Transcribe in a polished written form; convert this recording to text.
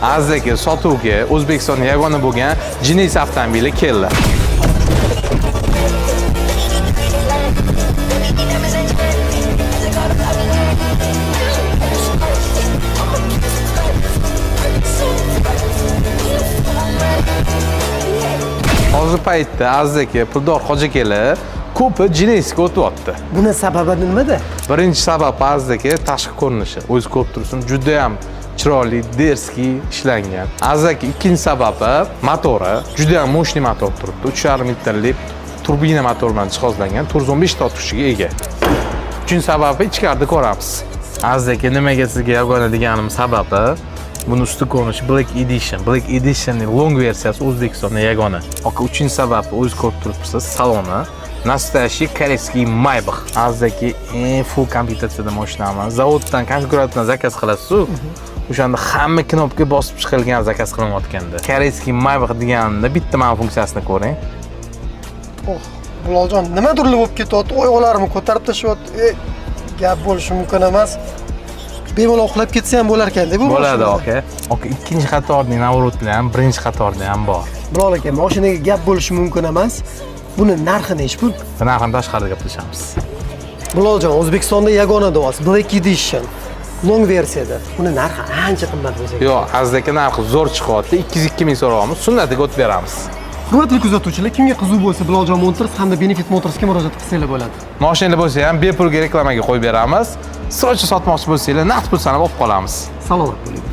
Aziz aka, sotuvga O'zbekistonda yagona bo'lgan Genesis avtomobili keldi. Hozir paytda, aziz aka, puldor hoji akalar ko'pi Genesisga o'tyapti. Buni sababi nimada? Birinchi sabab, aziz aka, tashqi ko'rinishi. O'zi ko'rib tursin, juda ham chiroyli, дерзкий ishlangan. Aziz aka, ikkinchi sababi motori. Juda ham мощный motor turibdi. 3,5 litrli turbina motor bilan jihozlangan, 415 ta ot kuchiga ega. Uchinchi sababi ichkarida ko'ramiz. Aziz aka, nimaga sizga yagona deganim sababi buni usti ko'rinishi Black Edition. Black Editionning long versiyasi O'zbekistonda yagona. Aka, uchinchi sababi o'zi ko'rib turibsiz, saloni настоящий корейский Maybach. Aziz aka, eng full komplektatsiyada mashinamiz. Zavoddan konfiguratordan zakaz qilasiz-ku. O'shanda hamma knopka bosib chiqilgan zakaz qilinayotganda. Корейский Maybach deganimda bitta mana funksiyasini ko'ring. Oh, Biloljon, nimadirlar bo'lib ketyapti, oyoqlarimni ko'tarib tashlayapti. E, gap bo'lishi mumkin emas. Bemalol uxlab ketsa ham bo'lar ekanda bu Bo'ladi, mashinada. Aka. Aka, ikkinchi qatorning наворот lar ham birinchi qatorda ham bor. Bilol aka, mashinaga gap bo'lishi mumkin emas. Buni narxi nechi pul? Narxini tashqarida gaplashamiz. Biloljon, O'zbekistonda yagona deyapsiz, Black Edition long versiyada. Buni narxi ancha qimmat bo'lsa kerak. Yo'q, aziz aka, narxi zo'r chiqyapti. 202 ming so'rayapmiz, sunnatiga o'tib beramiz. Hurmatli kuzatuvchilar, kimga qiziq bo'lsa, Biloljon Motors hamda Benefit Motorsga murojaat qilsanglar bo'ladi. Mashinalar bo'lsa ham bepulga reklamaga qo'yib beramiz. Срочно sotmoqchi bo'lsanglar, naqd pul sanab olib qolamiz. Salomat bo'ling.